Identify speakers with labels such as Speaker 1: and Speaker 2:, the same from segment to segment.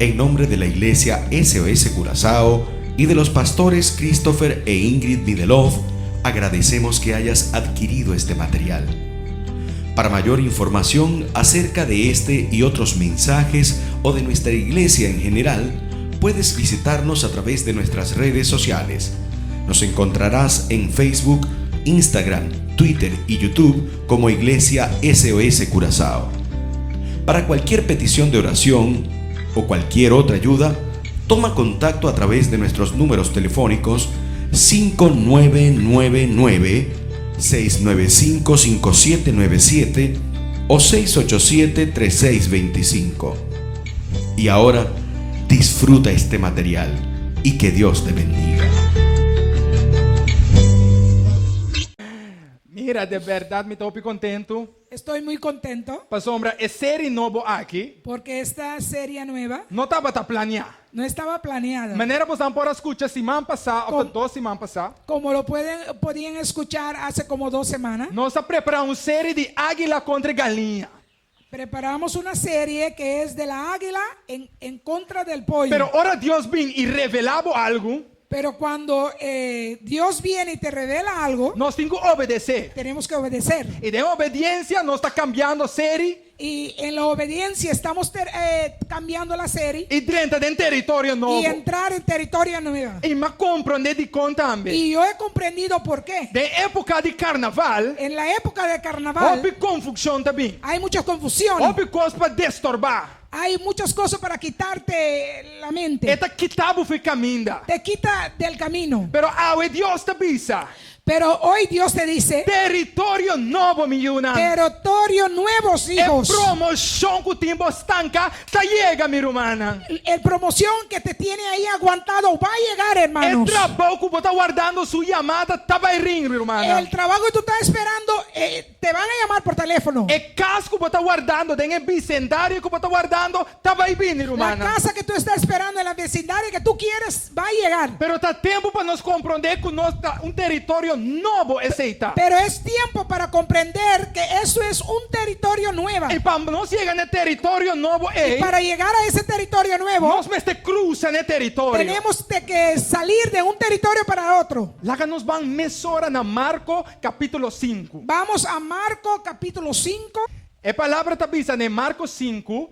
Speaker 1: En nombre de la Iglesia SOS Curazao y de los pastores Christopher e Ingrid Midelov, agradecemos que hayas adquirido este material. Para mayor información acerca de este y otros mensajes o de nuestra iglesia en general, puedes visitarnos a través de nuestras redes sociales. Nos encontrarás en Facebook, Instagram, Twitter y YouTube como Iglesia SOS Curazao. Para cualquier petición de oración o cualquier otra ayuda, toma contacto a través de nuestros números telefónicos 5999 695 5797 o 687 3625. Y ahora, disfruta este material y que Dios te bendiga.
Speaker 2: Mira, di berdat mi ta kontentu.
Speaker 3: Estoy muy contento
Speaker 2: Pasobra, e serie nobo aki
Speaker 3: porque esta serie nueva
Speaker 2: no tabata planiá.
Speaker 3: no estaba planeada.
Speaker 2: Manera boso por a skucha siman pasá, òf 2 siman pasá.
Speaker 3: Como lo podían escuchar hace como 2 semanas,
Speaker 2: Nos a prepará un serie di águila kontra galiña.
Speaker 3: Preparamos una serie que es de la águila en contra del pollo.
Speaker 2: Pero ora Dios bin i revelá bo algu,
Speaker 3: Pero cuando Dios viene y te revela algo,
Speaker 2: nos tin ku obedesé.
Speaker 3: Tenemos que obedecer.
Speaker 2: I den obedensia nos ta kambiando serie
Speaker 3: Y en la obediencia estamos cambiando la serie
Speaker 2: i drenta den teritorio nobo.
Speaker 3: Y entrar en territorio nuevo.
Speaker 2: I m'a komprondé dikon tambe.
Speaker 3: Y yo he comprendido por qué.
Speaker 2: Den époka di karnaval,
Speaker 3: En la época de carnaval
Speaker 2: hopi konfushon tambe.
Speaker 3: Hay mucha confusión.
Speaker 2: Hopi kos pa disturbá.
Speaker 3: Hay muchas cosas para quitarte la mente.
Speaker 2: E ta kita bo for di kaminda.
Speaker 3: Te quita del camino.
Speaker 2: Pero awe Dios ta bisa.
Speaker 3: Pero hoy Dios te dice,
Speaker 2: Teritorio nobo, mi yunan.
Speaker 3: Territorio nuevos,
Speaker 2: E
Speaker 3: hijos.
Speaker 2: promoshon ku tin bo stanká, ta yega, mi rumannan.
Speaker 3: El promoción que te tiene ahí aguantado va a llegar, hermanos.
Speaker 2: E trabou ku bo ta wardando su yamada, ta bai ring, mi rumannan.
Speaker 3: El trabajo que tú estás esperando, te van a llamar por teléfono.
Speaker 2: E kas ku bo ta wardando, den e bisindario ku bo ta wardando, ta bai bin,
Speaker 3: La
Speaker 2: rumannan.
Speaker 3: Casa que tú estás esperando en la vecindario que tú quieres va a llegar.
Speaker 2: Pero ta tempu pa nos komprondé ku nos ta un teritorio nobo esei ta.
Speaker 3: Pero es tiempo para comprender que eso es un territorio nuevo.
Speaker 2: I pa nos yega na e teritorio nobo
Speaker 3: Y
Speaker 2: ei,
Speaker 3: para llegar a ese territorio nuevo,
Speaker 2: nos mester krusa e teritorio.
Speaker 3: Tenemos de que salir de un territorio para otro.
Speaker 2: Laga nos bai mesora na Marko kapítulo 5.
Speaker 3: Vamos a Marco capítulo 5.
Speaker 2: E palabra ta bisa na Marko 5,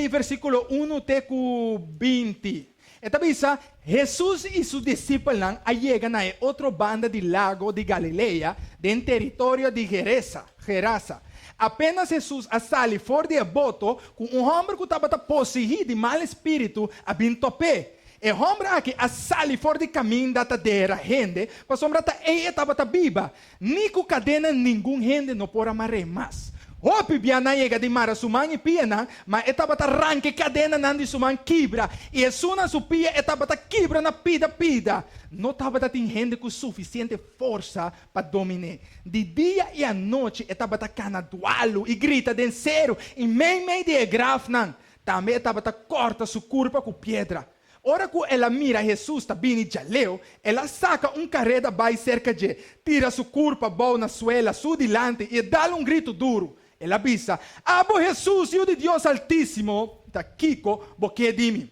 Speaker 2: versíkulo 1 te ku 20. E ta bisa, Hesus i su disipelnan a yega na otro banda di lago di Galilea, den teritorio di Geresa, Gerasa. Apenas Hesus a sali for di boto, ku un hòmber ku tabata poseí di mal spiritu, a bin top'é. E hòmber aki a sali for di kaminda ta dera hende, pasobra ta ei tabata biba. Ni ku kadena ningun hende no por a mar'é mas. Hopi bia nan a yega di mara su man i pianan, ma e tabata ranka kadenanan di su man kibra. I esun na su pia e tabata kibra na pida pida. No tabatin hende ku sufisiente forsa pa domin'é. Di dia i anochi e tabata kana dualu i grita den seru i meimei di e grafnan. Tambe e tabata kòrta su kurpa ku piedra. Ora ku el a mira Hesus ta bini djaleu, el a saka un kareda bai serka dje, tira su kurpa bou na suela, su dilanti i dal un gritu duru. El a bisa, Abo Hesus, Yu di Dios Altísimo, ta kiko bo ke di mi?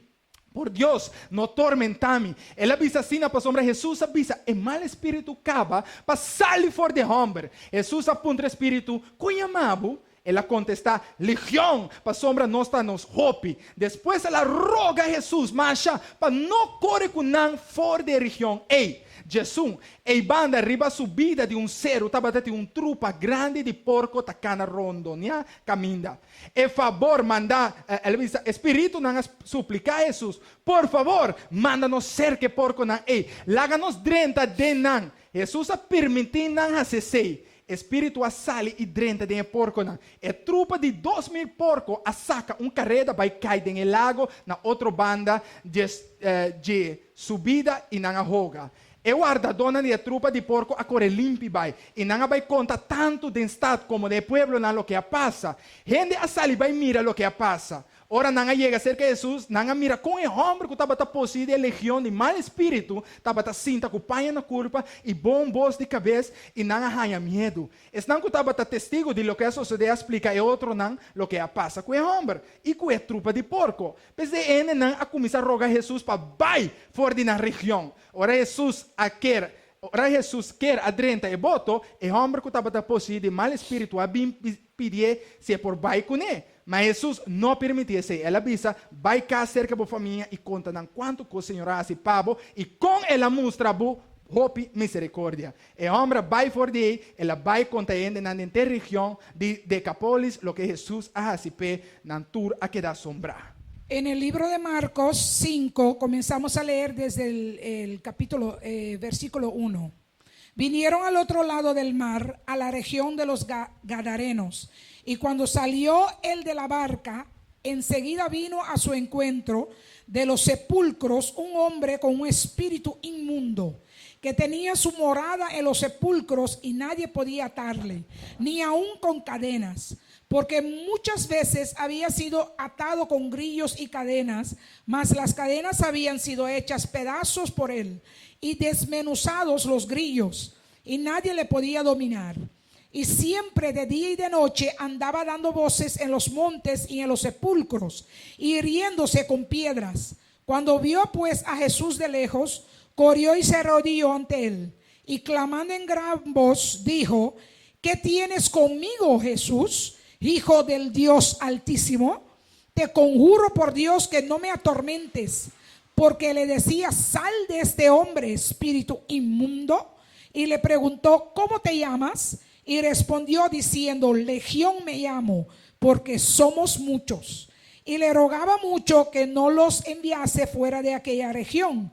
Speaker 2: Por Dios, no tormentá mi. El a bisa asina pasobra Hesus a bisa, e mal spiritu kaba pa sali for di e hòmber. Hesus a puntra spiritu, kon yama bo? El a kontestá, Legion, pasobra nos ta nos hopi. Despues el a roga Hesus, masha, pa no kore ku nan for di e region ei. Jesus, ei banda riba subida di un seru, tabatin un trupa grandi di porko ta kana rondoná kaminda. E fabor manda, el a bisa, spiritunan a supliká Hesus, por fabor, manda nos serka e porkonan ei, laga nos drenta den nan. Hesus a permití nan hasi esei. Spiritu a sali i drenta den e porkonan. E trupa di 2000 porko a saka un kareda bai kai den e lago na otro banda di subida i nan a hoga. E wardadónan di e trupa di porko a kore limpi bai. I nan a bai konta tantu den stat komo den pueblonan loke a pasa. Hende a sali bai mira loke a pasa. Ora nan a yega serka Hesus, nan a mira kon e hòmber ku tabata poseí di e legion di mal spiritu tabata sinta ku paña na kurpa i bon bos di kabes, i nan a haña miedu. Esnan ku tabata testigu di loke a sosodé a splika e otronan loke a pasa ku e hòmber i ku e trupa di porko. P'esei e hendenan a kuminsá roga Hesus pa bai for di nan region. Ora Hesus a ker Ora Hesus ker a drenta e boto, e hòmber ku tabata poseí di mal spiritu a bin pidié si e por bai kuné. Ma Hesus no a permití esei. El a bisa, Bai kas serka bo famia i konta nan kuantu kos Señor a hasi pa bo i kon el a mustra bo hopi miserikordia. E hòmber a bai for di ei, el a bai konta e hendenan den te region di Dekapolis loke Hesus a hasi p'e, nan tur a keda asombrá.
Speaker 3: En el libro de Marcos 5, comenzamos a leer desde el, el capítulo, eh, versículo 1. Vinieron al otro lado del mar, a la región de los Gadarenos. Y cuando salió él de la barca, enseguida vino a su encuentro de los sepulcros un hombre con un espíritu inmundo, que tenía su morada en los sepulcros y nadie podía atarle, ni aun con cadenas, porque muchas veces había sido atado con grillos y cadenas, mas las cadenas habían sido hechas pedazos por él y desmenuzados los grillos, y nadie le podía dominar. Y siempre de día y de noche andaba dando voces en los montes y en los sepulcros, y hiriéndose con piedras. Cuando vio pues a Jesús de lejos, corrió y se arrodilló ante él, y clamando en gran voz, dijo, ¿qué tienes conmigo, Jesús, Hijo del Dios Altísimo? Te conjuro por Dios que no me atormentes, porque le decía, sal de este hombre, espíritu inmundo. Y le preguntó, ¿cómo te llamas? Y respondió diciendo, Legión me llamo, porque somos muchos. Y le rogaba mucho que no los enviase fuera de aquella región.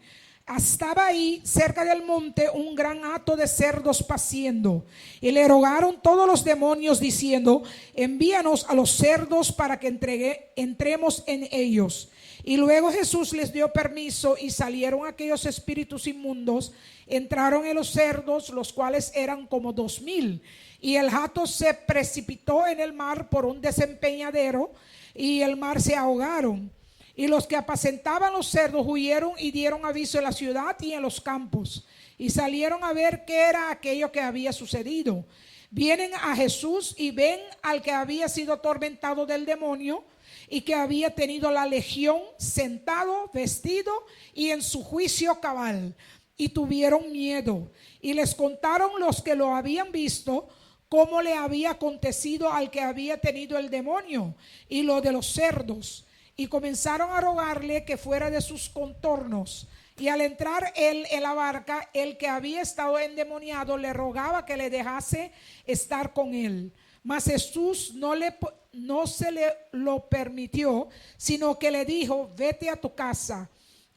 Speaker 3: Estaba ahí, cerca del monte, un gran hato de cerdos paciendo. Y le rogaron todos los demonios diciendo, envíanos a los cerdos para que entregue, entremos en ellos. Y luego Jesús les dio permiso y salieron aquellos espíritus inmundos, entraron en los cerdos, los cuales eran como 2000. Y el hato se precipitó en el mar por un desempeñadero y el mar se ahogaron. Y los que apacentaban los cerdos huyeron y dieron aviso en la ciudad y en los campos. Y salieron a ver qué era aquello que había sucedido. Vienen a Jesús y ven al que había sido atormentado del demonio y que había tenido la legión sentado, vestido y en su juicio cabal. Y tuvieron miedo. Y les contaron los que lo habían visto cómo le había acontecido al que había tenido el demonio y lo de los cerdos. Y comenzaron a rogarle que fuera de sus contornos. Y al entrar él en la barca, el que había estado endemoniado le rogaba que le dejase estar con él. Mas Jesús no, le, no se le lo permitió, sino que le dijo, vete a tu casa,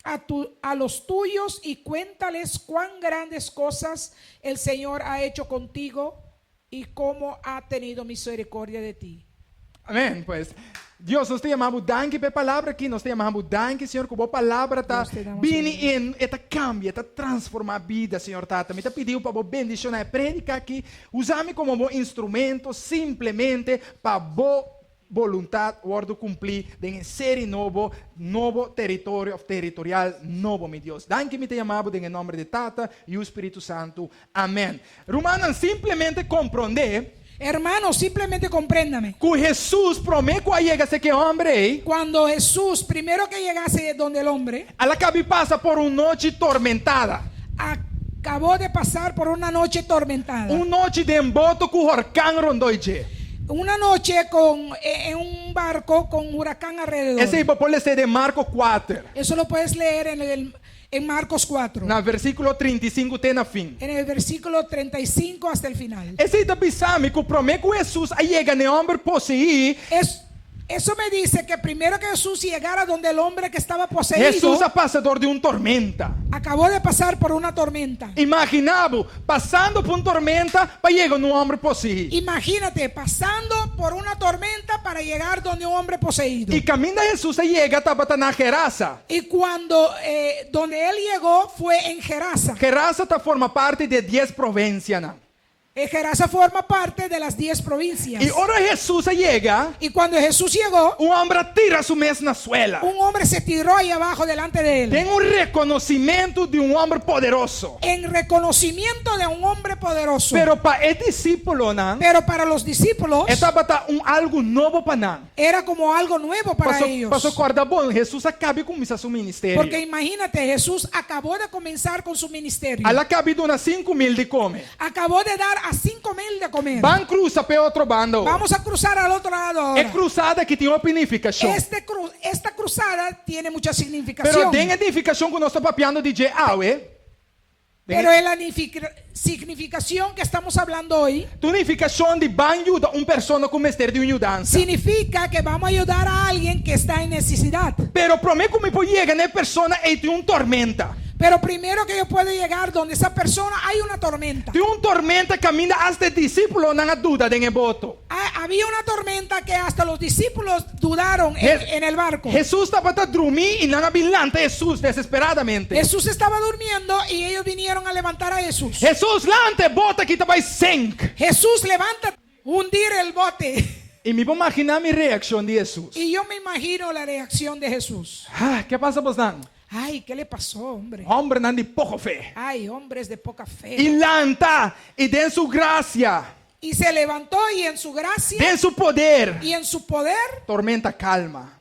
Speaker 3: a, tu, a los tuyos y cuéntales cuán grandes cosas el Señor ha hecho contigo y cómo ha tenido misericordia de ti.
Speaker 2: Amèn. Pues, Dios, nos ta yama Bo danki pa e palabra aki. Nos ta yama Bo danki, Señor, ku Bo palabra ta
Speaker 3: Dios te damos
Speaker 2: bini
Speaker 3: gloria.
Speaker 2: i e ta kambia, e ta transformá bida, Señor Tata. Mi ta pidi Bo pa Bo bendishoná e prédika aki. Usa mi komo Bo instrumento simplemente pa Bo boluntat wòrdu kumplí den e seri nobo, nobo teritorio òf teritorial nobo, mi Dios. Danki mi ta yama Bo den e nòmber di Tata, Yu, Spiritu Santu. Amèn. Rumannan, simplemente komprondé.
Speaker 3: Hermanos, simplemente compréndame.
Speaker 2: Ku Hesus promé ku a yega serka e hòmber ei.
Speaker 3: Cuando Jesús, primero que llegase donde el hombre.
Speaker 2: El a kabi pasa por un nochi tormentada.
Speaker 3: Acabó de pasar por una noche tormentada.
Speaker 2: Un nochi den boto ku horkan rondó dje.
Speaker 3: Una noche con, en un barco con huracán alrededor.
Speaker 2: Esei bo por les'é den Marko kuater.
Speaker 3: Eso lo puedes leer en el en Marcos 4.
Speaker 2: Na versíkulo 35 te na fin.
Speaker 3: En el versículo 35 hasta el final.
Speaker 2: Esei ta bisa mi ku promé ku Hesus a yega na e hòmber poseí.
Speaker 3: Es, eso me dice que primero que Jesús llegara donde el hombre que estaba poseído.
Speaker 2: Hesus a pasa dor di un tormenta.
Speaker 3: Acabó de pasar por una tormenta.
Speaker 2: Imaginá bo, pasando pa un tormenta pa yega na un hòmber poseí.
Speaker 3: Imagínate, pasando por una tormenta para llegar donde un hombre poseído.
Speaker 2: I kaminda Hesus a yega tabata na Gerasa.
Speaker 3: Y cuando, donde él llegó fue en Gerasa.
Speaker 2: Gerasa ta forma parti di e dies provensianan.
Speaker 3: Gerasa forma parte de las 10 provincias.
Speaker 2: I ora Hesus a yega,
Speaker 3: Y cuando Jesús llegó,
Speaker 2: un hòmber a tira su mes na suela.
Speaker 3: un hombre se tiró ahí abajo delante de él.
Speaker 2: Den un rekonosimentu di un hòmber poderoso.
Speaker 3: En reconocimiento de un hombre poderoso.
Speaker 2: Pero pa e disípulonan,
Speaker 3: Pero para los discípulos
Speaker 2: e tabata un algu nobo pa nan.
Speaker 3: era como algo nuevo para
Speaker 2: Paso,
Speaker 3: ellos.
Speaker 2: paso kòrda bon, Hesus a kaba di kuminsá su ministerio.
Speaker 3: Porque imagínate, Jesús acabó de comenzar con su ministerio.
Speaker 2: El a kaba di duna 5000 di kome.
Speaker 3: Acabó de dar a 5000 de comer.
Speaker 2: Ban krusa pa e otro banda.
Speaker 3: Vamos a cruzar al otro lado
Speaker 2: E
Speaker 3: ahora.
Speaker 2: krusada aki tin hopi nifikashon.
Speaker 3: Esta cruzada tiene mucha
Speaker 2: Pero
Speaker 3: significación.
Speaker 2: den e nifikashon ku nos ta papiando di dje awe, den
Speaker 3: Pero en la significación que estamos hablando hoy,
Speaker 2: ta un nifikashon di ban yuda un persona ku mester di un yudansa.
Speaker 3: significa que vamos a ayudar a alguien que está en necesidad.
Speaker 2: Pero promé ku mi por yega na e persona ei tin un tormenta.
Speaker 3: Pero primero que yo puedo llegar donde esa persona hay una tormenta.
Speaker 2: Tin un tormenta kaminda asta e disípulonan a duda den e boto.
Speaker 3: Ah, había una tormenta que hasta los discípulos dudaron en el barco.
Speaker 2: Hesus tabata drumí i nan a bin lanta Hesus desesperadamente.
Speaker 3: Jesús estaba durmiendo y ellos vinieron a levantar a Jesús.
Speaker 2: Hesus, lanta, e boto aki ta bai senk.
Speaker 3: Jesús, levanta, hundir el bote.
Speaker 2: I mi por imaginá mi reakshon di Hesus.
Speaker 3: Y yo me imagino la reacción de Jesús.
Speaker 2: Ah, ki a pasa bosnan?
Speaker 3: Ay, ¿qué le pasó, hombre?
Speaker 2: Hòmbernan di poko fe.
Speaker 3: Ay, hombres de poca fe.
Speaker 2: I lanta i den su grasia,
Speaker 3: Y se levantó y en su gracia
Speaker 2: den su poder,
Speaker 3: y en su poder,
Speaker 2: tormenta kalma,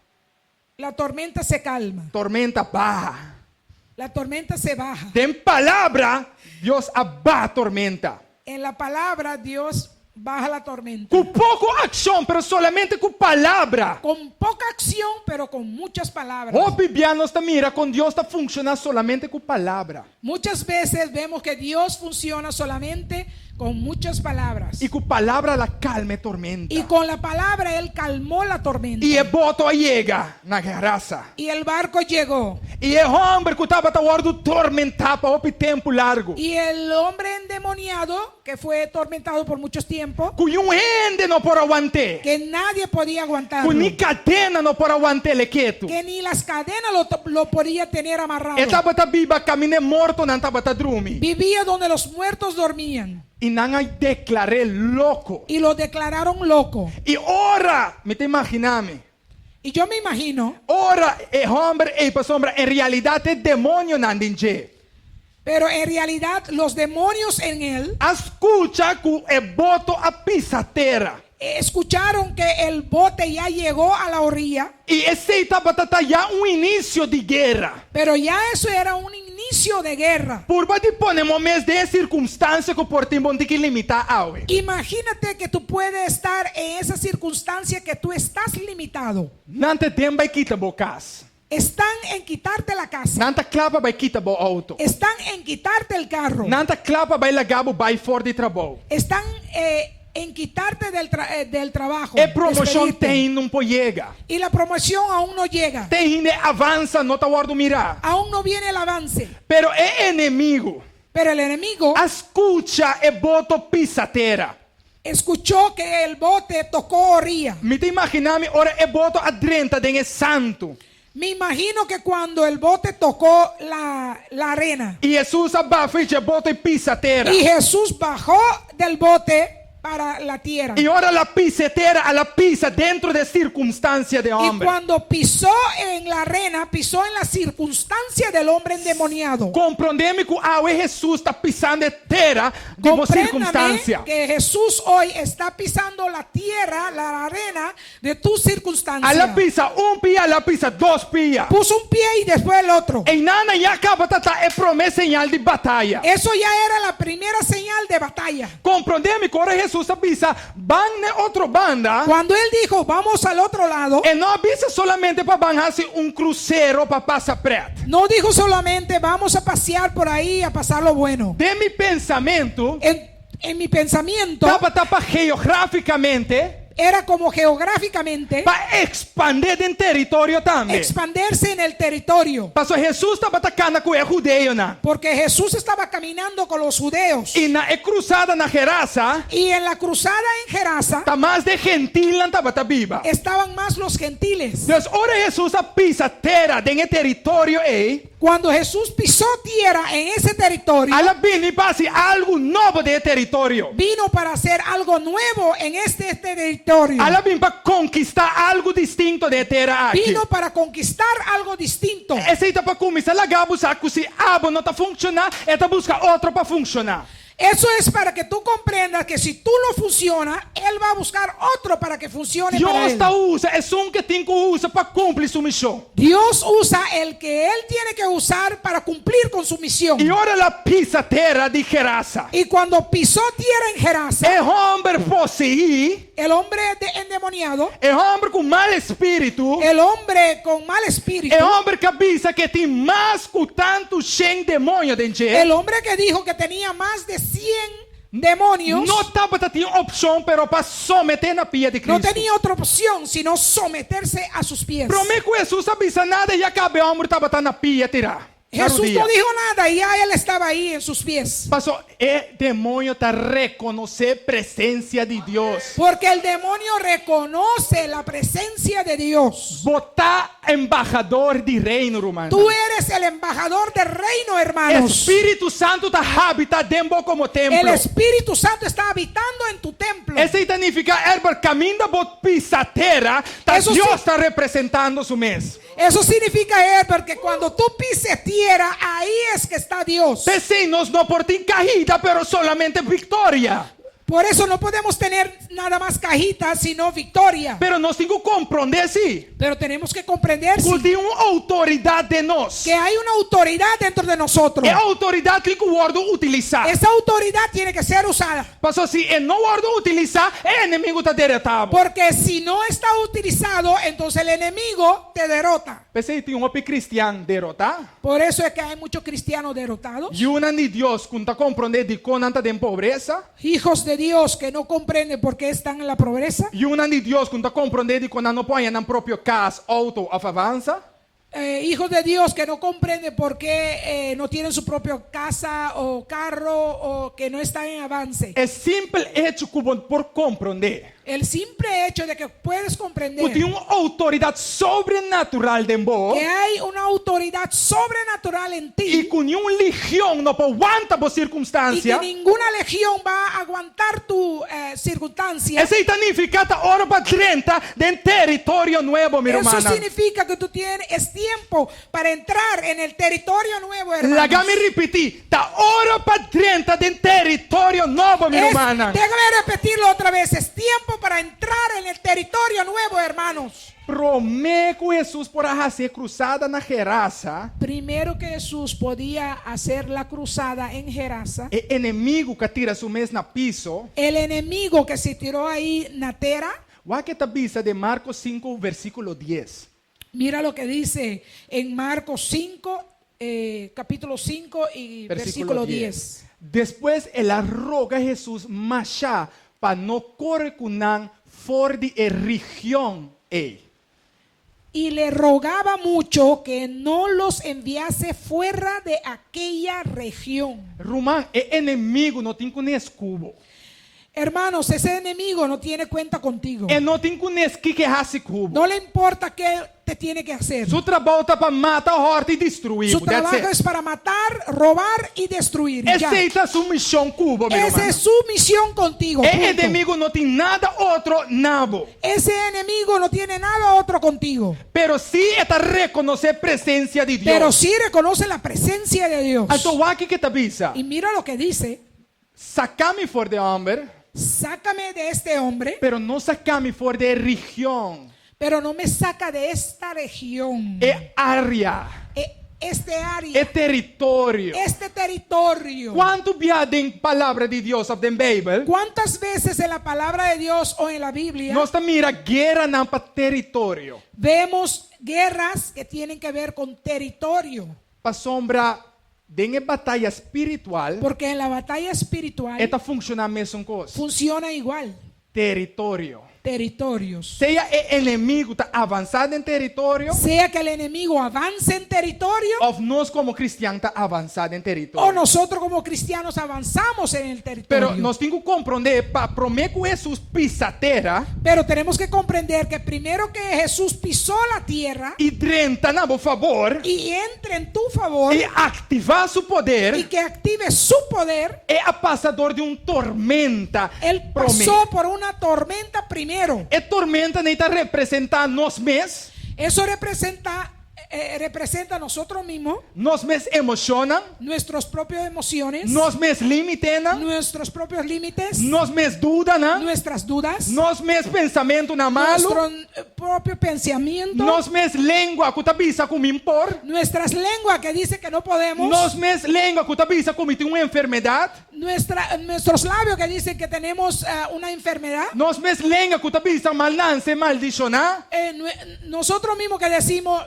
Speaker 3: la tormenta se calma.
Speaker 2: Tormenta baha.
Speaker 3: La tormenta se baja.
Speaker 2: Den palabra, Dios a baha tormenta.
Speaker 3: En la palabra, Dios baja la tormenta.
Speaker 2: Ku poko akshon, pero solamente ku palabra.
Speaker 3: Con poca acción, pero con muchas palabras.
Speaker 2: Hopi bia nos ta mira kon Dios ta funshoná solamente ku palabra.
Speaker 3: Muchas veces vemos que Dios funciona solamente con muchas palabras.
Speaker 2: I ku palabra el a kalma e tormenta.
Speaker 3: Y con la palabra Él calmó la tormenta.
Speaker 2: I e boto a yega na Gerasa.
Speaker 3: Y el barco llegó.
Speaker 2: I e hòmber ku tabata wòrdu tormentá pa hopi tempu largu.
Speaker 3: Y el hombre endemoniado, que fue tormentado por muchos tiempos,
Speaker 2: Ku niun hende no por a want'é.
Speaker 3: que nadie podía aguantarlo.
Speaker 2: Ku ni kadena no por a want'é ketu.
Speaker 3: Que ni las cadenas lo podía tener amarrado.
Speaker 2: E tabata biba kaminda e mortonan tabata drumi.
Speaker 3: Vivía donde los muertos dormían.
Speaker 2: I nan a deklar'é loko.
Speaker 3: Y lo declararon loco.
Speaker 2: I ora, mi ta imaginá mi.
Speaker 3: Y yo me imagino.
Speaker 2: Ora e hòmber ei pasobra en realidat e demonionan den dje.
Speaker 3: Pero en realidad los demonios en él.
Speaker 2: A skucha ku e boto a pisa tera.
Speaker 3: Escucharon que el bote ya llegó a la orilla.
Speaker 2: I esei tabata ta ya un inisio di guera.
Speaker 3: Pero ya eso era un inicio de guerra.
Speaker 2: Purba di pone bo mes den e sirkunstansia ku por tin bo tin ku limitá awe.
Speaker 3: Imagínate que tú puedes estar en esa circunstancia que tú estás limitado.
Speaker 2: Nan ta den bai kita bo kas.
Speaker 3: Están en quitarte la casa.
Speaker 2: Nan ta kla pa bai kita bo outo.
Speaker 3: Están en quitarte el carro.
Speaker 2: Nan ta kla pa bai laga bo bai for di trabou.
Speaker 3: Están en quitarte del trabajo.
Speaker 2: E promoshon
Speaker 3: despedirte.
Speaker 2: te ainda no por yega.
Speaker 3: Y la promoción aún no llega.
Speaker 2: Te ainda e avanse no ta wòrdu mirá.
Speaker 3: Aún no viene el avance.
Speaker 2: Pero e enemigu
Speaker 3: Pero el enemigo
Speaker 2: a skucha e boto pisa tera.
Speaker 3: escuchó que el bote tocó orilla.
Speaker 2: Mi ta imaginá mi ora e boto a drenta den e santu.
Speaker 3: Me imagino que cuando el bote tocó la arena.
Speaker 2: I Hesus a baha for di e boto i pisa tera.
Speaker 3: Y Jesús bajó del bote para la tierra.
Speaker 2: I ora el a pisa tera, el a pisa den e sirkunstansia di
Speaker 3: Y
Speaker 2: hòmber.
Speaker 3: cuando pisó en la arena, pisó en la circunstancia del hombre endemoniado.
Speaker 2: Komprondé mi ku awe Hesus ta pisando e tera di bo
Speaker 3: Compréndame
Speaker 2: sirkunstansia.
Speaker 3: que Jesús hoy está pisando la tierra, la arena de tu circunstancia.
Speaker 2: El a pisa un pia, el a pisa dos pia.
Speaker 3: Puso un pie y después el otro.
Speaker 2: Einan ya kaba tabata e promé señal di bataya.
Speaker 3: Eso ya era la primera señal de batalla.
Speaker 2: Komprondé mi ku ora Hesus a bisa ban na otro banda.
Speaker 3: Cuando él dijo, vamos al otro lado,
Speaker 2: E no a bisa solamente pa ban hasi un krusero pa pasa prèt.
Speaker 3: no dijo solamente, vamos a pasear por ahí a pasar lo bueno.
Speaker 2: Den mi pensamentu,
Speaker 3: En mi pensamiento,
Speaker 2: tabata pa geográfikamente
Speaker 3: era como geográficamente
Speaker 2: pa ekspandé den teritorio tambe.
Speaker 3: expandirse en el territorio.
Speaker 2: Paso Hesus tabata kana ku e hudiunan.
Speaker 3: Porque Jesús estaba caminando con los judeos.
Speaker 2: I na e krusada na Gerasa,
Speaker 3: Y en la cruzada en Gerasa
Speaker 2: ta mas di gentilnan tabata biba.
Speaker 3: estaban más los gentiles.
Speaker 2: Dus ora Hesus a pisa tera den e teritorio ei.
Speaker 3: Cuando Jesús pisó tierra en ese territorio,
Speaker 2: El a bini pa hasi algu nobo den e teritorio.
Speaker 3: Vino para hacer algo nuevo en este territorio.
Speaker 2: El a bini pa konkistá algu distinto den e tera aki.
Speaker 3: Vino para conquistar algo distinto.
Speaker 2: Esei ta pa kuminsá laga bo sa ku si abo no ta funshoná, e ta buska otro pa funshoná.
Speaker 3: Eso es para que tú comprendas que si tú no funciona, él va a buscar otro para que funcione para
Speaker 2: Dios
Speaker 3: él.
Speaker 2: Ta usa esun ku e tin ku usa pa kumpli su mishon.
Speaker 3: Dios usa el que él tiene que usar para cumplir con su misión.
Speaker 2: I ora el a pisa tera di Gerasa.
Speaker 3: Y cuando pisó tierra en Gerasa,
Speaker 2: E hòmber poseí,
Speaker 3: el hombre endemoniado,
Speaker 2: e hòmber ku mal spiritu,
Speaker 3: el hombre con mal espíritu,
Speaker 2: e hòmber ku a bisa ku e tin mas ku tantu 100 demoño den dje,
Speaker 3: el hombre que dijo que tenía más de 100 demonios,
Speaker 2: no tabatin opshon pero pa someté na pia di
Speaker 3: no
Speaker 2: Kristu.
Speaker 3: Tenía otra opción sino someterse a sus pies.
Speaker 2: Promé ku Hesus a bisa nada, ya kaba e hòmber tabata na pia tirá. Na
Speaker 3: Jesús
Speaker 2: rudia.
Speaker 3: No dijo nada y ya él estaba ahí en sus pies.
Speaker 2: Pasó, e demoño ta rekonosé presensia di Dios.
Speaker 3: Porque el demonio reconoce la presencia de Dios.
Speaker 2: Bo ta embahador di reino, ruman.
Speaker 3: Tú eres el embajador del reino, hermanos.
Speaker 2: Spiritu Santu ta habitá den bo komo
Speaker 3: El
Speaker 2: templo.
Speaker 3: Espíritu Santo está habitando en tu templo.
Speaker 2: Esei ta nifiká, Herbert, kaminda bo pisa tera, ta
Speaker 3: Eso
Speaker 2: Dios
Speaker 3: sí.
Speaker 2: ta representando su mes.
Speaker 3: Eso significa, Herbert, que cuando tú pises tierra, ahí es que está Dios.
Speaker 2: P'esei nos no por tin kaida, pero solamente viktoria.
Speaker 3: Por eso no podemos tener nada más cajitas, sino victoria.
Speaker 2: Pero nos tin ku komprondé sí.
Speaker 3: Pero tenemos que comprender,
Speaker 2: Ku
Speaker 3: sí,
Speaker 2: tin un outoridat den nos.
Speaker 3: Que hay una autoridad dentro de nosotros.
Speaker 2: E outoridat tin ku wòrdu utilisá.
Speaker 3: Esa autoridad tiene que ser usada.
Speaker 2: Pasó si e no wòrdu utilisá, e enemigu ta derotá bo.
Speaker 3: Porque si no está utilizado, entonces el enemigo te derrota.
Speaker 2: P'esei tin hopi kristian derotá.
Speaker 3: Por eso es que hay muchos cristianos derrotados.
Speaker 2: Yunan di Dios ku no ta komprondé dikon nan ta den pobresa.
Speaker 3: Hijos de Dios que no comprenden por qué están en la pobreza.
Speaker 2: Yunan di Dios ku no ta komprondé dikon nan no por haña nan propio kas, outo òf avansa.
Speaker 3: Hijos de Dios que no comprenden por qué no tienen su propia casa o carro o que no están en avance.
Speaker 2: E simpel echo ku bo por komprondé.
Speaker 3: El simple hecho de que puedes comprender
Speaker 2: Ku tin un outoridat sobrenatural den bo.
Speaker 3: Que hay una autoridad sobrenatural en ti
Speaker 2: I ku ningun legion no por wanta bo
Speaker 3: y que
Speaker 2: sirkunstansia.
Speaker 3: Ninguna legión va a aguantar tu circunstancia.
Speaker 2: Esei ta nifiká ta ora pa drenta den teritorio nobo, mi
Speaker 3: Eso
Speaker 2: ruman.
Speaker 3: Significa que tú tienes, es tiempo para entrar en el territorio nuevo, hermanos.
Speaker 2: Laga mi ripití, ta ora pa drenta den teritorio nobo, mi ruman.
Speaker 3: Déjame repetirlo otra vez. Es tiempo para entrar en el territorio nuevo, hermanos.
Speaker 2: Promé ku Hesus por a hasi krusada na Gerasa,
Speaker 3: Primero que Jesús podía hacer la cruzada en Gerasa,
Speaker 2: e enemigu ku a tira su mes na piso,
Speaker 3: el enemigo que se tiró ahí na tera,
Speaker 2: wak kiko e ta bisa den Marko 5, versíkulo 10.
Speaker 3: Mira lo que dice en Marcos 5, capítulo 5 y versículo 10.
Speaker 2: Despues el a roga Hesus mashá pa no kore ku nan for di e region ei.
Speaker 3: Y le rogaba mucho que no los enviase fuera de aquella región.
Speaker 2: Ruman, e enemigu no tin kunes ku bo.
Speaker 3: Hermanos, ese enemigo no tiene cuenta contigo.
Speaker 2: E no tin kunes kiko e hasi ku bo.
Speaker 3: No le importa qué te tiene que hacer.
Speaker 2: Su trabou ta pa mata, hòrta i destruí.
Speaker 3: Su
Speaker 2: That's
Speaker 3: trabajo
Speaker 2: it.
Speaker 3: Es para matar, robar y destruir. Ya.
Speaker 2: Esei ta su mishon ku bo, mi
Speaker 3: Esa
Speaker 2: ruman.
Speaker 3: es su misión contigo.
Speaker 2: E
Speaker 3: Punto.
Speaker 2: enemigu no tin nada otro na bo.
Speaker 3: Ese enemigo no tiene nada otro contigo.
Speaker 2: Pero sí e ta rekonosé presensia di Dios.
Speaker 3: Pero sí reconoce la presencia de Dios.
Speaker 2: Anto wak kiko e ta bisa.
Speaker 3: Y mira lo que dice.
Speaker 2: Saka mi for di e hòmber,
Speaker 3: Sácame de este hombre,
Speaker 2: pero no saka mi for di e region.
Speaker 3: Pero no me saca de esta región.
Speaker 2: E área,
Speaker 3: Este área,
Speaker 2: e teritorio.
Speaker 3: Este territorio.
Speaker 2: Kuantu bia den palabra di Dios òf den Beibel?
Speaker 3: ¿Cuántas veces en la palabra de Dios o en la Biblia
Speaker 2: Nos ta mira gueranan pa teritorio?
Speaker 3: Vemos guerras que tienen que ver con territorio?
Speaker 2: Pasobra den e bataya spiritual,
Speaker 3: Porque en la batalla espiritual
Speaker 2: e ta funshoná mesun kos.
Speaker 3: Funciona igual.
Speaker 2: Teritorio.
Speaker 3: Territorios.
Speaker 2: Sea e enemigu ta avansá den teritorio,
Speaker 3: Sea que el enemigo avance en territorio
Speaker 2: òf nos komo kristian ta avansá den
Speaker 3: o
Speaker 2: teritorio.
Speaker 3: nosotros como cristianos avanzamos en el
Speaker 2: Pero
Speaker 3: territorio.
Speaker 2: nos tin ku komprondé pa promé ku Hesus pisa tera
Speaker 3: Pero tenemos que comprender que primero que Jesús pisó la tierra
Speaker 2: i drenta na bo fabor
Speaker 3: y entre en tu favor
Speaker 2: i aktivá su
Speaker 3: y
Speaker 2: poder,
Speaker 3: que active su poder,
Speaker 2: el a pasa dor di un tormenta
Speaker 3: él
Speaker 2: promé.
Speaker 3: pasó por una tormenta primero.
Speaker 2: E tormenta ei ta representá nos mes,
Speaker 3: Eso representa a nosotros mismos,
Speaker 2: nos mes emoshonnan,
Speaker 3: nuestras propias emociones,
Speaker 2: nos mes límitenan,
Speaker 3: nuestros propios límites,
Speaker 2: nos mes dudanan,
Speaker 3: nuestras dudas,
Speaker 2: nos mes pensamentunan malu,
Speaker 3: nuestro propio pensamiento,
Speaker 2: nos mes lenga ku ta bisa ku mi n' por,
Speaker 3: nuestras lenguas que dice que no podemos,
Speaker 2: nos mes lenga ku ta bisa ku mi tin un enfermedat,
Speaker 3: nuestros labios que dicen que tenemos una enfermedad,
Speaker 2: nos mes lenga ku ta bisa m'a nase maldishoná,
Speaker 3: nosotros mismos que decimos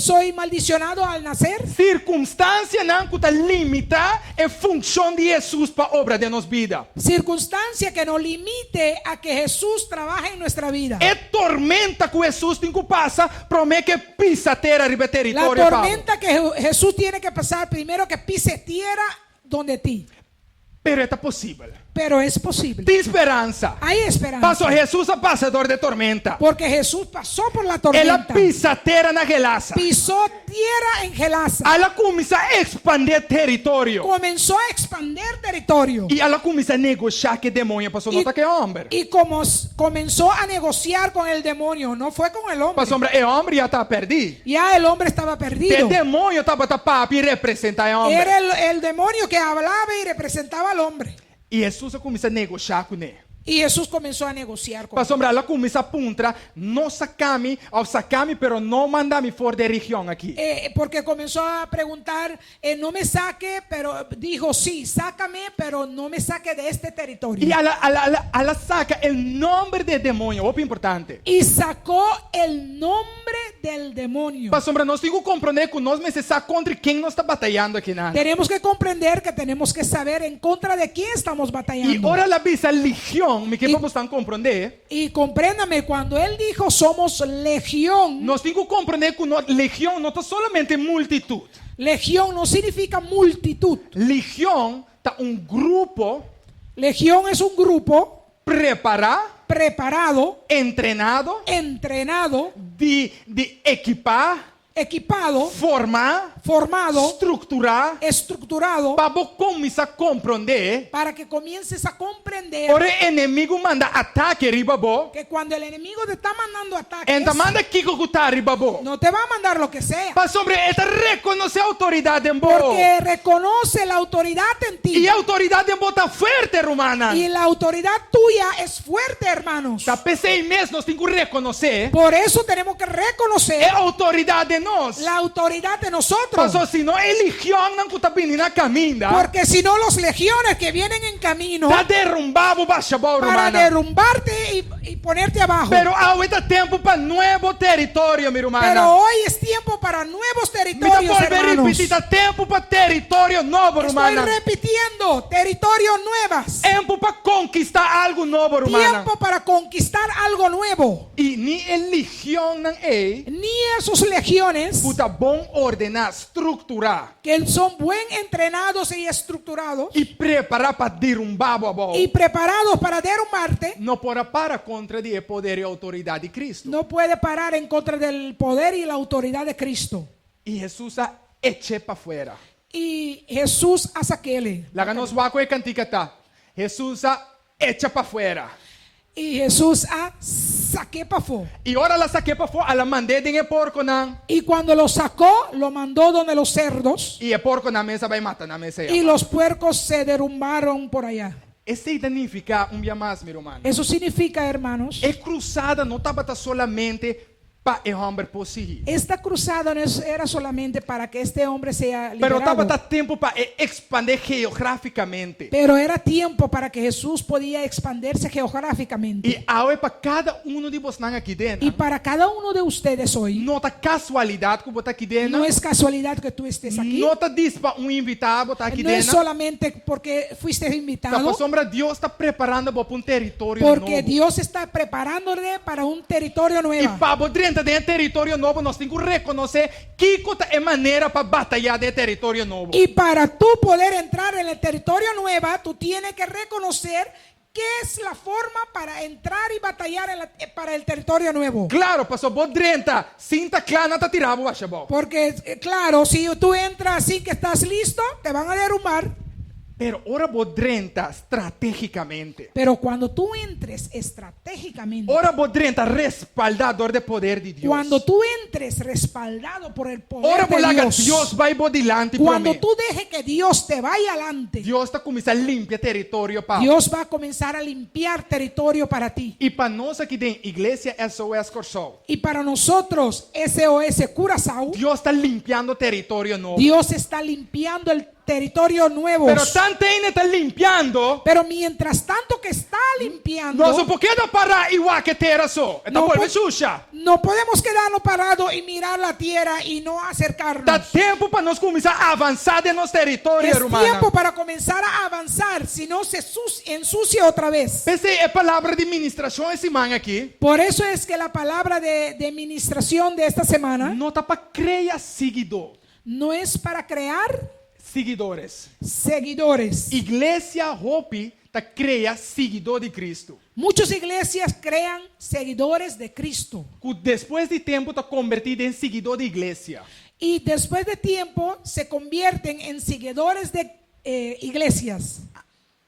Speaker 3: soy maldicionado al nacer.
Speaker 2: Sirkunstansianan ku ta limitá e funshon di Hesus pa obra den nos bida.
Speaker 3: Circunstancia que nos limite a que Jesús trabaje en nuestra vida.
Speaker 2: E tormenta ku Hesus tin ku pasa, promé ku e pisa tera riba
Speaker 3: La
Speaker 2: teritorio pa bo.
Speaker 3: tormenta que Jesús tiene que pasar primero que pise tierra donde ti.
Speaker 2: Pero ta posibel.
Speaker 3: Pero es posible.
Speaker 2: Tin speransa.
Speaker 3: Hay esperanza.
Speaker 2: Paso Hesus a pasa dor di tormenta.
Speaker 3: Porque Jesús pasó por la
Speaker 2: El a
Speaker 3: tormenta.
Speaker 2: pisa tera na Gelasa.
Speaker 3: Pisó tierra en Gelasa.
Speaker 2: El a kuminsá ekspandé teritorio.
Speaker 3: Comenzó a expandir territorio.
Speaker 2: I el a kuminsá negoshá ku e demoño, paso no ta ku e hòmber.
Speaker 3: Y como comenzó a negociar con el demonio, no fue con el hombre.
Speaker 2: Pasobra e hòmber ya ta pèrdí.
Speaker 3: Ya el hombre estaba
Speaker 2: E
Speaker 3: perdido.
Speaker 2: demoño tabata papia i representá e hòmber.
Speaker 3: Era el demonio que hablaba y representaba al hombre.
Speaker 2: I Hesus a kuminsá negoshá kuné.
Speaker 3: Y Jesús comenzó a negociar con él.
Speaker 2: Pasobra el a kuminsá puntra, no saka mi, òf saka mi, pero no manda mi for di e region aki.
Speaker 3: Porque comenzó a preguntar, no me saque, pero dijo, sí, sácame, pero no me saque de este territorio.
Speaker 2: I el a, el a, el a, el a saka e nòmber di e demoño, hopi importante.
Speaker 3: Y sacó el nombre del demonio.
Speaker 2: Pasobra nos tin ku komprondé ku nos mester sa kontra ken nos ta batayando akinan.
Speaker 3: Tenemos que comprender que tenemos que saber en contra de quién estamos
Speaker 2: I
Speaker 3: batallando.
Speaker 2: ora el a bisa legion, mi ke
Speaker 3: I-
Speaker 2: pa boso komprondé.
Speaker 3: Y compréndame, cuando él dijo somos legión,
Speaker 2: Nos tin ku komprondé ku no, legion no ta solamente multitut.
Speaker 3: Legión no significa multitud.
Speaker 2: Legion ta un grupo
Speaker 3: Legión es un grupo
Speaker 2: prepará,
Speaker 3: preparado,
Speaker 2: entrená,
Speaker 3: entrenado,
Speaker 2: di ekipá,
Speaker 3: equipado,
Speaker 2: formá,
Speaker 3: formado,
Speaker 2: strukturá,
Speaker 3: estructurado,
Speaker 2: pa bo kuminsá komprondé.
Speaker 3: para que comiences a comprender
Speaker 2: Ora enemigu manda atake riba bo.
Speaker 3: que cuando el enemigo te está mandando ataques,
Speaker 2: E n' ta manda kiko ku ta riba bo.
Speaker 3: no te va a mandar lo que sea,
Speaker 2: Pasobra e ta rekonosé outoridat den bo.
Speaker 3: porque reconoce la autoridad en ti.
Speaker 2: I e outoridat den bo ta fuerte, rumannan.
Speaker 3: Y la autoridad tuya es fuerte, hermanos.
Speaker 2: Ta p'esei mes nos tin ku rekonosé.
Speaker 3: Por eso tenemos que reconocer
Speaker 2: E outoridat den nos.
Speaker 3: la autoridad de nosotros.
Speaker 2: Paso sino e legionnan ku ta bini na kaminda.
Speaker 3: Porque si no, los legiones que vienen en camino
Speaker 2: Ta derumbá bo basha abou,
Speaker 3: para
Speaker 2: rumannan.
Speaker 3: derrumbarte y ponerte abajo.
Speaker 2: Pero awe ta tempu pa nobo teritorio, mi rumannan.
Speaker 3: Pero hoy es tiempo para nuevos
Speaker 2: Mi ta
Speaker 3: territorios,
Speaker 2: bolbe
Speaker 3: hermanos.
Speaker 2: ripití, ta tempu pa teritorio nobo,
Speaker 3: Estoy
Speaker 2: rumannan.
Speaker 3: repitiendo, territorios nuevas.
Speaker 2: Tempu pa konkistá algu nobo, rumannan.
Speaker 3: Tiempo para conquistar algo nuevo.
Speaker 2: I ni e legionnan ei,
Speaker 3: Ni esos legiones
Speaker 2: ku ta bon ordená, strukturá
Speaker 3: que son buen entrenados y estructurados
Speaker 2: i prepará pa derumbá bo abou.
Speaker 3: y preparados para derrumbarte,
Speaker 2: No por a para kontra di e poder i outoridat di Kristu.
Speaker 3: no puede parar en contra del poder y la autoridad de Cristo.
Speaker 2: I Hesus a ech'é pafó.
Speaker 3: Y Jesús a sak'é.
Speaker 2: Laga nos wak kon e kantika ta. Hesus a echa pafó.
Speaker 3: Y Jesús a sak'é pafó.
Speaker 2: I ora el a sak'é pafó, el a mand'é den e porkonan.
Speaker 3: Y cuando lo sacó, lo mandó donde los cerdos.
Speaker 2: I e porkonan mes a bai mata nan mes.
Speaker 3: Y los puercos se derrumbaron por allá.
Speaker 2: Esei ta nifiká un bia mas, mi ruman.
Speaker 3: Eso significa, hermanos,
Speaker 2: E krusada no tabata solamente Pa e hòmber por sigui.
Speaker 3: Esta cruzada no era solamente para que este hombre sea
Speaker 2: Pero
Speaker 3: liberado.
Speaker 2: Tabata tempu pa e ekspandé geográfikamente.
Speaker 3: Pero era tiempo para que Jesús podía expandirse geográficamente.
Speaker 2: I awe pa kada unu di bosnan aki den.
Speaker 3: Y para cada uno de ustedes hoy,
Speaker 2: No ta kasualidat ku bo ta aki den.
Speaker 3: no es casualidad que tú estés aquí.
Speaker 2: No ta djis pa un invitá bo ta aki
Speaker 3: No es
Speaker 2: den.
Speaker 3: solamente porque fuiste
Speaker 2: Ta
Speaker 3: invitado,
Speaker 2: pasobra Dios ta preparando bo pa un teritorio
Speaker 3: porque
Speaker 2: nobo.
Speaker 3: Dios está preparándole para un territorio
Speaker 2: I
Speaker 3: nuevo.
Speaker 2: pa bo drenta den teritorio nobo, nos tin ku rekonosé kiko ta e manera pa batayá den teritorio nobo.
Speaker 3: Y para tú poder entrar en el territorio nuevo, tú tienes que reconocer qué es la forma para entrar y batallar para el territorio nuevo.
Speaker 2: Klaro, paso bo drenta, sin ta kla, nan ta tira bo basha abou.
Speaker 3: Porque, claro, si tú entras sin que estás listo, te van a derrumbar.
Speaker 2: Pero ora bo drenta stratégikamente.
Speaker 3: Pero cuando tú entres estratégicamente,
Speaker 2: Ora bo drenta respaldá dor di poder di Dios.
Speaker 3: Cuando tú entres respaldado por el poder
Speaker 2: Ora
Speaker 3: de
Speaker 2: bo laga
Speaker 3: Dios,
Speaker 2: Dios bai bo dilanti
Speaker 3: cuando
Speaker 2: promé.
Speaker 3: tú dejes que Dios te vaya adelante,
Speaker 2: Dios ta kuminsá limpia teritorio pa.
Speaker 3: Dios va a comenzar a limpiar territorio para ti.
Speaker 2: I pa nos aki den Iglesia SOS Kòrsou.
Speaker 3: Y para nosotros, SOS Curazao,
Speaker 2: Dios ta limpiando teritorio nobo.
Speaker 3: Dios está limpiando el territorio nuevo.
Speaker 2: Pero tanten e ta limpiando,
Speaker 3: Pero mientras tanto que está limpiando,
Speaker 2: nos no por keda para i wak e tera so. E ta
Speaker 3: No
Speaker 2: bolbe
Speaker 3: po-
Speaker 2: susha.
Speaker 3: no podemos quedarnos parados y mirar la tierra y no acercarnos.
Speaker 2: Ta tempu pa nos kuminsá avansá den nos teritorio,
Speaker 3: Es
Speaker 2: ruman.
Speaker 3: tiempo para comenzar a avanzar, si no se ensucia otra vez.
Speaker 2: P'esei e palabra di ministrashon e siman aki.
Speaker 3: Por eso es que la palabra de ministración de esta semana
Speaker 2: No ta pa krea siguidó.
Speaker 3: No es para crear
Speaker 2: Seguidores.
Speaker 3: Seguidores.
Speaker 2: Iglesia hopi ta krea siguidó di Kristu.
Speaker 3: Muchas iglesias crean seguidores de Cristo.
Speaker 2: Ku despues di tempu ta konvertí den siguidó di iglesia.
Speaker 3: Y después de tiempo se convierten en seguidores de iglesias.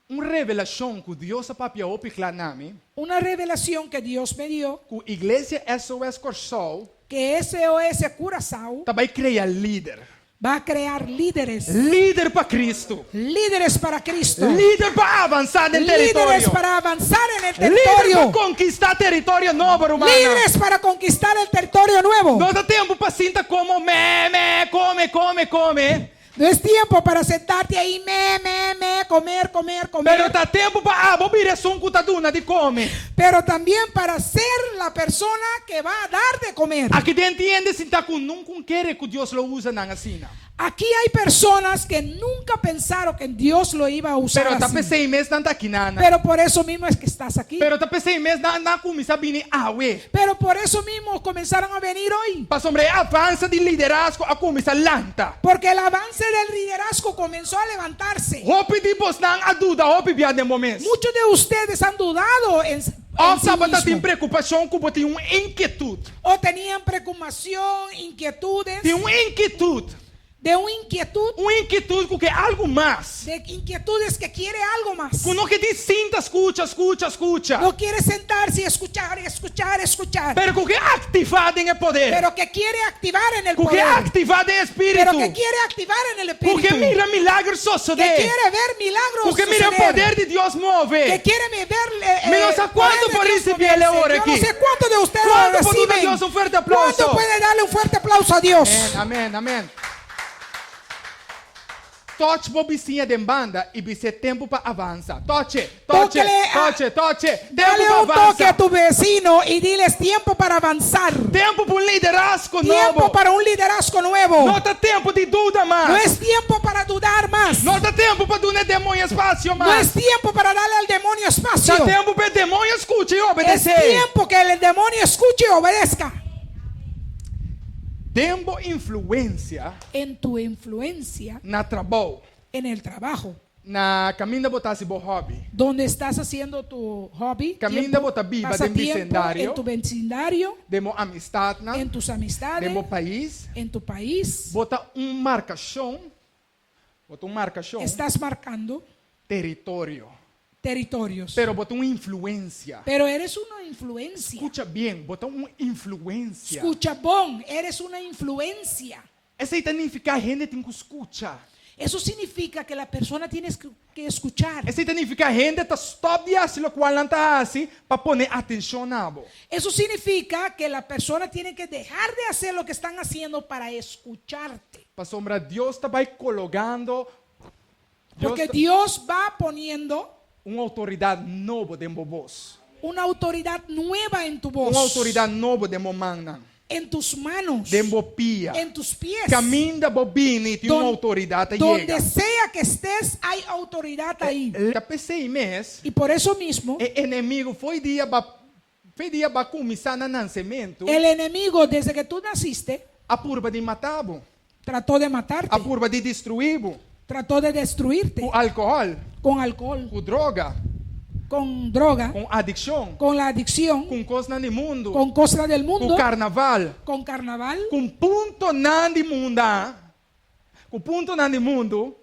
Speaker 2: Un revelashon ku Dios a papia hopi kla na mi,
Speaker 3: Una revelación que Dios me dio,
Speaker 2: ku Iglesia SOS Kòrsou
Speaker 3: que SOS Curazao
Speaker 2: ta bai krea lider.
Speaker 3: Va a crear líderes.
Speaker 2: Lider pa Kristu.
Speaker 3: Líderes para Cristo.
Speaker 2: Lider pa avansá den
Speaker 3: Líderes
Speaker 2: teritorio.
Speaker 3: para avanzar en el
Speaker 2: Lider pa
Speaker 3: territorio.
Speaker 2: konkistá teritorio nobo, ruman.
Speaker 3: Líderes para conquistar el territorio nuevo.
Speaker 2: No ta tempu pa sinta kome, me, me, kome, kome, kome.
Speaker 3: No es tiempo para sentarte ahí, me, me, me, comer, comer, comer.
Speaker 2: Pero ta tempu pa abo bira esun ku ta duna di kome.
Speaker 3: Pero también para ser la persona que va a dar de comer.
Speaker 2: Aki den tin hende sintá ku nunka a kere ku Dios lo usa nan asina.
Speaker 3: Aquí hay personas que nunca pensaron que Dios lo iba a usar
Speaker 2: Pero ta
Speaker 3: así.
Speaker 2: p'esei mes nan ta akinan.
Speaker 3: Pero por eso mismo es que estás aquí.
Speaker 2: Pero ta p'esei mes nan a kuminsá bini awe.
Speaker 3: Pero por eso mismo comenzaron a venir hoy.
Speaker 2: Pasobra e avanse di liderazgo a kuminsá lanta.
Speaker 3: Porque el avance del liderazgo comenzó a levantarse.
Speaker 2: Hopi di bosnan a duda, hopi bia den bo mes.
Speaker 3: Muchos de ustedes han dudado en
Speaker 2: Òf
Speaker 3: sí
Speaker 2: tabata tin
Speaker 3: mismo.
Speaker 2: preokupashon ku bo tin un inkietut.
Speaker 3: O tenían preocupación, inquietudes.
Speaker 2: Tin un inkietut.
Speaker 3: De una inquietud.
Speaker 2: Un inkietut ku ke algu mas.
Speaker 3: De inquietudes que quiere algo más.
Speaker 2: Ku no ke djis sinta, skucha, skucha, skucha.
Speaker 3: No quiere sentarse y escuchar, escuchar, escuchar.
Speaker 2: Pero ku ke aktivá den e poder.
Speaker 3: Pero que quiere activar en el
Speaker 2: Ku ke
Speaker 3: poder.
Speaker 2: aktivá den spiritu.
Speaker 3: Pero que quiere activar en el
Speaker 2: Ku ke
Speaker 3: espíritu.
Speaker 2: mira milager
Speaker 3: Que
Speaker 2: sosodé.
Speaker 3: quiere ver milagros
Speaker 2: Ku ke mira
Speaker 3: suceder.
Speaker 2: poder di Dios move.
Speaker 3: Que quiere ver
Speaker 2: Mi no sa
Speaker 3: poder
Speaker 2: kuantu
Speaker 3: de
Speaker 2: por
Speaker 3: Dios
Speaker 2: risibí
Speaker 3: moverse.
Speaker 2: awor
Speaker 3: Yo
Speaker 2: aki.
Speaker 3: no sé cuánto de ustedes
Speaker 2: ¿Cuánto
Speaker 3: lo
Speaker 2: por darle a
Speaker 3: reciben.
Speaker 2: Dios un fuerte aplauso?
Speaker 3: ¿Cuánto puede darle un fuerte aplauso a Dios?
Speaker 2: Amèn, amèn, amèn. Touch bo bisiña den banda i bis'é tempu pa avansá. Touch, touch,
Speaker 3: Tóquele a-
Speaker 2: touch, touch. Tempu
Speaker 3: Dale
Speaker 2: pa
Speaker 3: un toque
Speaker 2: avansá.
Speaker 3: a tu vecino y diles tiempo para avanzar.
Speaker 2: Tempu pa un liderazgo
Speaker 3: Tiempo
Speaker 2: nobo.
Speaker 3: para un liderazgo nuevo.
Speaker 2: No ta tempu di duda mas.
Speaker 3: No es tiempo para dudar más.
Speaker 2: No ta tempu pa duna demoño espasio
Speaker 3: No
Speaker 2: mas.
Speaker 3: es tiempo para darle al demonio espacio.
Speaker 2: Ta tempu pa demoño skucha i
Speaker 3: Es
Speaker 2: obedesé.
Speaker 3: tiempo que el demonio escuche y obedezca.
Speaker 2: Den bo influensia
Speaker 3: En tu influencia
Speaker 2: na trabou,
Speaker 3: en el trabajo,
Speaker 2: na kaminda bo ta hasi bo hobby.
Speaker 3: Donde estás haciendo tu hobby,
Speaker 2: Kaminda
Speaker 3: tiempo,
Speaker 2: bo ta biba den
Speaker 3: pasatiempo,
Speaker 2: vecindario.
Speaker 3: En tu vecindario,
Speaker 2: Den bo amistatnan,
Speaker 3: en tus amistades,
Speaker 2: den bo pais,
Speaker 3: en tu país.
Speaker 2: Bo ta un markashon, bo ta un markashon,
Speaker 3: Estás marcando
Speaker 2: teritorio.
Speaker 3: Territorios.
Speaker 2: Pero bo ta un influensia.
Speaker 3: Pero eres una influencia.
Speaker 2: Skucha bon, bo ta un influensia.
Speaker 3: Skucha bon, eres una influencia.
Speaker 2: Esei ta nifiká hende tin ku skucha.
Speaker 3: Eso significa que la persona tiene que escuchar.
Speaker 2: Esei ta nifiká hende ta stòp di hasi lokual nan ta hasi pa pone atenshon na bo.
Speaker 3: Eso significa que la persona tiene que dejar de hacer lo que están haciendo para escucharte.
Speaker 2: Pasobra Dios ta bai kologando, Dios
Speaker 3: Porque
Speaker 2: ta,
Speaker 3: Dios va poniendo
Speaker 2: un outoridat nobo den bo bos.
Speaker 3: una autoridad nueva en tu
Speaker 2: Un
Speaker 3: voz,
Speaker 2: outoridat nobo den bo mannan,
Speaker 3: en tus manos,
Speaker 2: den bo pia.
Speaker 3: en tus pies.
Speaker 2: Kaminda bo bini tin un outoridat ta
Speaker 3: Donde
Speaker 2: yega.
Speaker 3: sea que estés, hay autoridad ahí.
Speaker 2: Ta p'esei mes,
Speaker 3: Y por eso mismo,
Speaker 2: e enemigu fo'i dia b'a fo'i dia b'a kuminsá na nansementu,
Speaker 3: el enemigo, desde que tú naciste,
Speaker 2: a purba di mata bo,
Speaker 3: trató de matarte,
Speaker 2: a purba di destruí bo
Speaker 3: trató de destruirte
Speaker 2: ku alkohòl,
Speaker 3: con alcohol,
Speaker 2: ku droga,
Speaker 3: con droga,
Speaker 2: ku adikshon,
Speaker 3: con la adicción,
Speaker 2: ku kosnan di mundu,
Speaker 3: con cosas del
Speaker 2: ku
Speaker 3: mundo,
Speaker 2: karnaval,
Speaker 3: con carnaval,
Speaker 2: ku puntonan di munda, ku puntonan di mundu,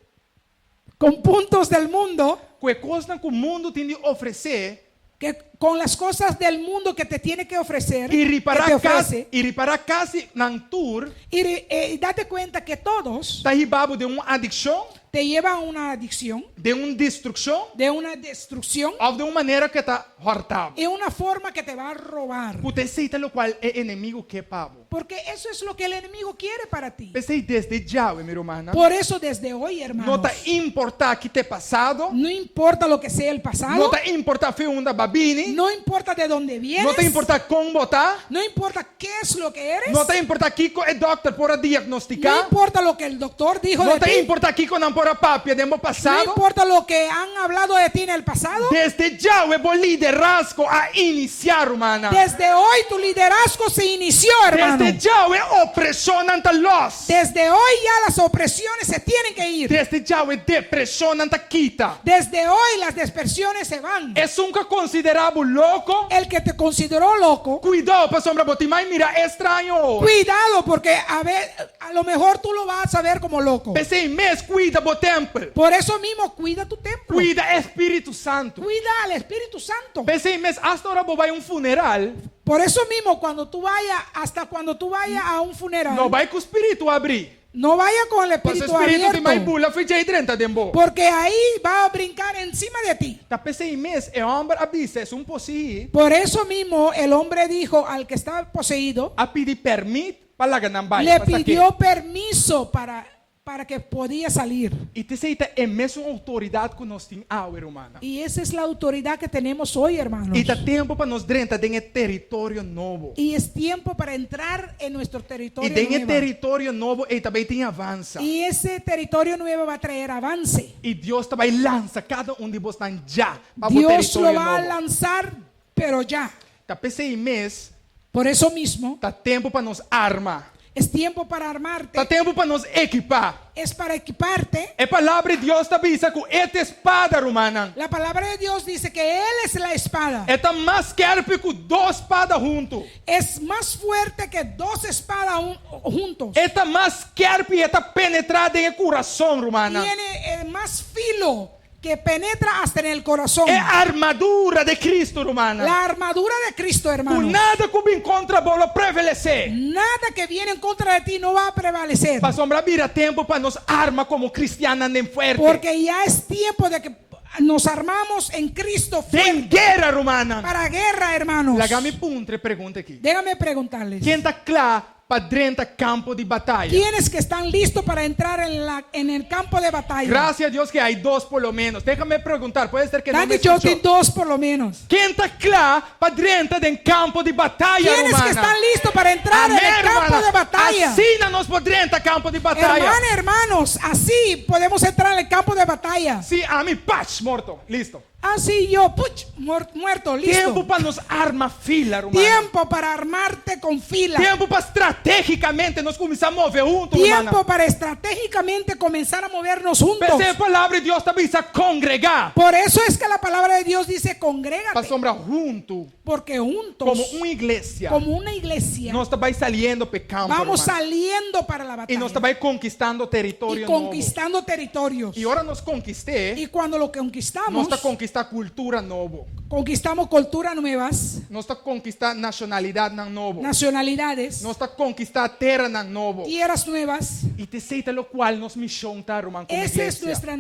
Speaker 3: con puntos del mundo,
Speaker 2: ku e kosnan ku mundu tin di ofresé,
Speaker 3: que con las cosas del mundo que te tiene que ofrecer,
Speaker 2: i
Speaker 3: que
Speaker 2: ripará
Speaker 3: te
Speaker 2: kasi,
Speaker 3: ofrece,
Speaker 2: i ripará kasi nan tur
Speaker 3: y date cuenta que todos
Speaker 2: ta hiba bo den un adikshon,
Speaker 3: te llevan a una adicción,
Speaker 2: den un destrukshon,
Speaker 3: de una destrucción,
Speaker 2: òf den un manera ku ta hòrta bo.
Speaker 3: y una forma que te va a robar.
Speaker 2: Ku ta esei ta lokual e enemigu ke pa bo.
Speaker 3: Porque eso es lo que el enemigo quiere para ti.
Speaker 2: P'esei desde djawe, mi rumannan,
Speaker 3: Por eso desde hoy,
Speaker 2: no
Speaker 3: hermanos,
Speaker 2: ta importá ki ta e pasado,
Speaker 3: no importa lo que sea el
Speaker 2: no
Speaker 3: pasado,
Speaker 2: ta importá fo'i unda b'a bini,
Speaker 3: no importa de dónde
Speaker 2: no
Speaker 3: vienes,
Speaker 2: ta importá kon bo ta,
Speaker 3: no importa qué es lo que eres,
Speaker 2: no ta importá kiko e dòkter por a
Speaker 3: no
Speaker 2: diagnostiká,
Speaker 3: importa lo que el doctor dijo
Speaker 2: no
Speaker 3: de
Speaker 2: ta
Speaker 3: ti,
Speaker 2: importá kiko nan por a papia den bo
Speaker 3: no
Speaker 2: pasado.
Speaker 3: importa lo que han hablado de ti en el pasado.
Speaker 2: Desde djawe bo liderazgo a inisiá, rumannan.
Speaker 3: Desde hoy tu liderazgo se inició, hermano.
Speaker 2: Desde djawe opreshonnan ta lòs.
Speaker 3: Desde hoy ya las opresiones se tienen que ir.
Speaker 2: Desde djawe depreshonnan ta kita.
Speaker 3: Desde hoy las dispersiones se van.
Speaker 2: Esun ku a konsiderá bo loko,
Speaker 3: El que te consideró loco,
Speaker 2: kuidou pasobra bo tin mai mira estraño.
Speaker 3: cuidado porque a ver, a lo mejor tú lo vas a ver como loco.
Speaker 2: P'esei mes kuida bo tèmpel.
Speaker 3: Por eso mismo cuida tu templo.
Speaker 2: Kuida e Spiritu Santu.
Speaker 3: Cuida al Espíritu Santo.
Speaker 2: P'esei mes asta ora bo bai un funeral,
Speaker 3: Por eso mismo cuando tú vayas, hasta cuando tú vayas a un funeral,
Speaker 2: no bai ku spiritu habrí.
Speaker 3: no vaya con el
Speaker 2: Pasobra
Speaker 3: espíritu
Speaker 2: spiritu tin mai
Speaker 3: abierto.
Speaker 2: bula fo'i djei drenta den bo.
Speaker 3: Porque ahí va a brincar encima de ti.
Speaker 2: Ta p'esei mes e hòmber a bisa esun poseí,
Speaker 3: Por eso mismo el hombre dijo al que estaba poseído,
Speaker 2: a pidi pèrmit pa laga nan bai.
Speaker 3: le
Speaker 2: Pa sak'é.
Speaker 3: pidió permiso para que podía salir.
Speaker 2: I t'esei ta e mesun outoridat ku nos tin awe, rumannan.
Speaker 3: Y esa es la autoridad que tenemos hoy, hermanos.
Speaker 2: I ta tempu pa nos drenta den e teritorio nobo.
Speaker 3: Y es tiempo para entrar en nuestro
Speaker 2: I
Speaker 3: territorio
Speaker 2: den e
Speaker 3: nuevo.
Speaker 2: teritorio nobo ei ta bai tin avansa.
Speaker 3: Y ese territorio nuevo va a traer avance.
Speaker 2: I Dios ta bai lansa kada un di bosnan ya pa bo
Speaker 3: Dios lo
Speaker 2: teritorio
Speaker 3: va a
Speaker 2: nobo.
Speaker 3: lanzar, pero ya.
Speaker 2: Ta p'esei mes
Speaker 3: Por eso mismo,
Speaker 2: ta tempu pa nos arma.
Speaker 3: es tiempo para armarte,
Speaker 2: Ta tempu pa nos ekipá.
Speaker 3: es para equiparte.
Speaker 2: E Palabra di Dios ta bisa ku e ta e spada, rumannan.
Speaker 3: La palabra de Dios dice que Él es la espada.
Speaker 2: E ta mas skèrpi ku dos spada huntu.
Speaker 3: Es más fuerte que dos espadas juntos.
Speaker 2: E ta mas skèrpi, e ta penetrá den e kurason, rumannan.
Speaker 3: Tiene más filo que penetra hasta en el corazón.
Speaker 2: E armadura di Kristu, rumannan.
Speaker 3: La armadura de Cristo,
Speaker 2: Ku
Speaker 3: hermano.
Speaker 2: nada ku bin kontra bo lo prevalesé.
Speaker 3: Nada que viene en contra de ti no va a prevalecer.
Speaker 2: Pasobra a bira tempu pa nos arma komo kristiannan den fuerte.
Speaker 3: Porque ya es tiempo de que nos armamos en Cristo fuerte
Speaker 2: Den guera, rumannan.
Speaker 3: para guerra, hermanos.
Speaker 2: Laga mi puntra e pregunta aki.
Speaker 3: Déjame preguntarles.
Speaker 2: Ken ta kla pa drenta kampo di bataya?
Speaker 3: ¿Quiénes que están listos para entrar en el campo de batalla?
Speaker 2: Gracias a Dios que hay dos por lo menos. Déjame preguntar, puede ser que no
Speaker 3: Danny
Speaker 2: me escuchó.
Speaker 3: yo tengo dos por lo menos.
Speaker 2: Ken ta kla pa drenta den kampo di bataya,
Speaker 3: ¿Quiénes que
Speaker 2: rumannan?
Speaker 3: están listos para entrar en
Speaker 2: Amén,
Speaker 3: el campo
Speaker 2: hermana.
Speaker 3: de batalla?
Speaker 2: Asina nos por drenta kampo di bataya.
Speaker 3: Hermana, hermanos, así podemos entrar en el campo de batalla.
Speaker 2: Sí, ami, pach, morto. Listo.
Speaker 3: Así yo, puch, muerto, listo.
Speaker 2: Tempu pa nos arma fila, rumannan.
Speaker 3: Tiempo para armarte con fila.
Speaker 2: Tempu pa estratégikamente nos kuminsá move huntu, rumannan.
Speaker 3: Tiempo para estratégicamente comenzar a movernos juntos.
Speaker 2: P'esei e palabra di Dios ta bisa kongregá.
Speaker 3: Por eso es que la palabra de Dios dice congrégate.
Speaker 2: Pasobra huntu,
Speaker 3: Porque juntos,
Speaker 2: komo un iglesia,
Speaker 3: como una iglesia,
Speaker 2: nos ta bai saliendo pa e kampo,
Speaker 3: vamos
Speaker 2: rumannan.
Speaker 3: saliendo para la
Speaker 2: I nos
Speaker 3: batalla
Speaker 2: ta bai konkistando
Speaker 3: y
Speaker 2: teritorio nobo.
Speaker 3: conquistando territorios.
Speaker 2: I ora nos konkist'é,
Speaker 3: Y cuando lo
Speaker 2: nos
Speaker 3: conquistamos,
Speaker 2: ta konkistá kultura nobo.
Speaker 3: Conquistamos culturas nuevas,
Speaker 2: Nos ta konkistá nashonalidatnan nobo.
Speaker 3: Nacionalidades,
Speaker 2: Nos ta konkistá teranan nobo.
Speaker 3: Tierras nuevas.
Speaker 2: I esei ta lokual nos mishon ta, ruman, komo
Speaker 3: Esa es
Speaker 2: iglesia.
Speaker 3: Nuestra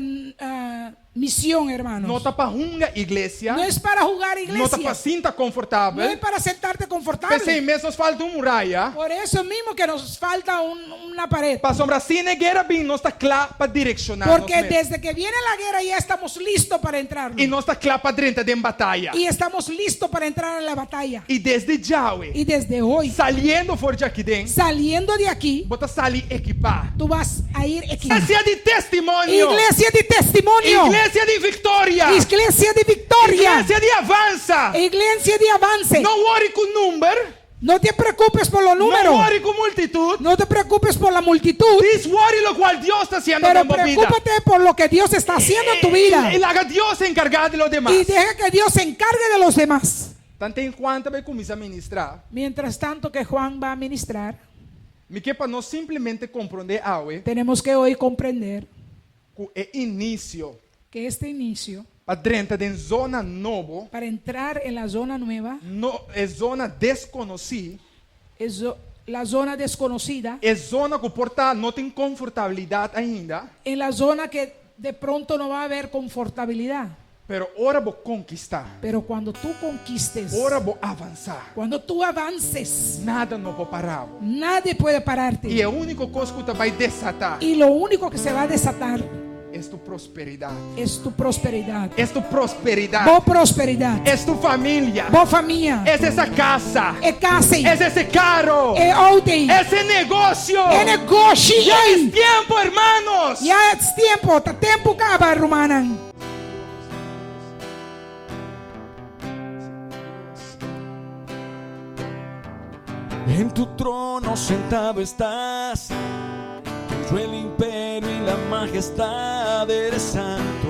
Speaker 3: misión, hermanos.
Speaker 2: No ta pa hunga iglesia.
Speaker 3: No es para jugar
Speaker 2: No ta
Speaker 3: iglesia.
Speaker 2: pa sinta
Speaker 3: No
Speaker 2: konfortabel.
Speaker 3: es para sentarte confortable.
Speaker 2: P'esei mes nos falta un muraya.
Speaker 3: Por eso mismo que nos falta una pared.
Speaker 2: Pasobra asina e guera bin, nos ta kla pa direkshoná nos
Speaker 3: Porque
Speaker 2: mes.
Speaker 3: Desde que viene la guerra ya estamos listos para entrar.
Speaker 2: I nos ta kla pa drenta den bataya.
Speaker 3: Y estamos listos para entrar en la batalla.
Speaker 2: I desde djawe,
Speaker 3: Y desde hoy,
Speaker 2: saliendo for di aki den,
Speaker 3: saliendo de aquí,
Speaker 2: bo ta sali ekipá.
Speaker 3: Tú vas a ir equipado.
Speaker 2: Iglesia di testimonio.
Speaker 3: Iglesia de testimonio.
Speaker 2: Iglesia di viktoria.
Speaker 3: Iglesia de victoria.
Speaker 2: Iglesia di avansa.
Speaker 3: Iglesia de avance.
Speaker 2: No worry ku number.
Speaker 3: No te preocupes por los
Speaker 2: No
Speaker 3: números.
Speaker 2: Worry ku multitut.
Speaker 3: No te preocupes por la multitud.
Speaker 2: Djis worry lokual Dios ta hasiendo
Speaker 3: Pero
Speaker 2: den bo bida.
Speaker 3: Preocúpate por lo que Dios está haciendo en tu vida.
Speaker 2: I laga Dios enkargá di lo demas.
Speaker 3: Y deja que Dios se encargue de los demás.
Speaker 2: Tanten Juan ta bai kuminsá ministrá.
Speaker 3: Mientras tanto que Juan va a ministrar,
Speaker 2: Mi ke pa nos simplemente komprondé awe
Speaker 3: tenemos que hoy comprender
Speaker 2: ku e inisio
Speaker 3: que este inicio
Speaker 2: pa drenta den zona nobo,
Speaker 3: para entrar en la zona nueva
Speaker 2: no e zona deskonosí,
Speaker 3: es la zona desconocida,
Speaker 2: e zona ku por ta no tin konfortabilidat ainda,
Speaker 3: en la zona que de pronto no va a haber confortabilidad.
Speaker 2: Pero ora bo konkistá,
Speaker 3: Pero cuando tú conquistes,
Speaker 2: ora bo avansá,
Speaker 3: cuando tú avances,
Speaker 2: nada no por para bo.
Speaker 3: Nadie puede pararte.
Speaker 2: I e úniko kos ku ta bai desatá
Speaker 3: Y lo único que se va a desatar
Speaker 2: ta bo prosperidat.
Speaker 3: Es tu prosperidad.
Speaker 2: Ta bo prosperidat.
Speaker 3: Bo prosperidad.
Speaker 2: Ta bo famia.
Speaker 3: Bo famia.
Speaker 2: Ta e kas.
Speaker 3: E kas.
Speaker 2: Ta e karo.
Speaker 3: E outo.
Speaker 2: E negoshi.
Speaker 3: E negoshi.
Speaker 2: Ya es tempu, hermanos.
Speaker 3: Ya es tempu. Ta tempu kaba, rumannan.
Speaker 4: En tu trono sentado estás, tuyo el imperio y la majestad, eres santo.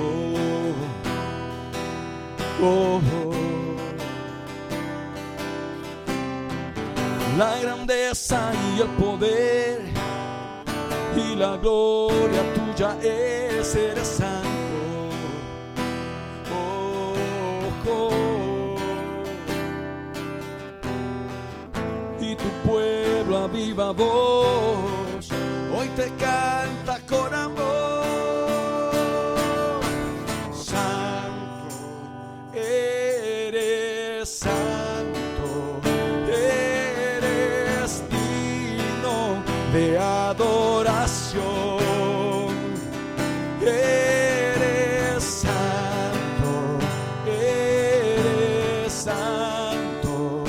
Speaker 4: Oh, oh. La grandeza y el poder y la gloria tuya es, eres santo. Oh, oh. Y tu pueblo a viva voz hoy te canta con amor. Santo, eres santo, eres digno de adoración. Eres santo, eres santo,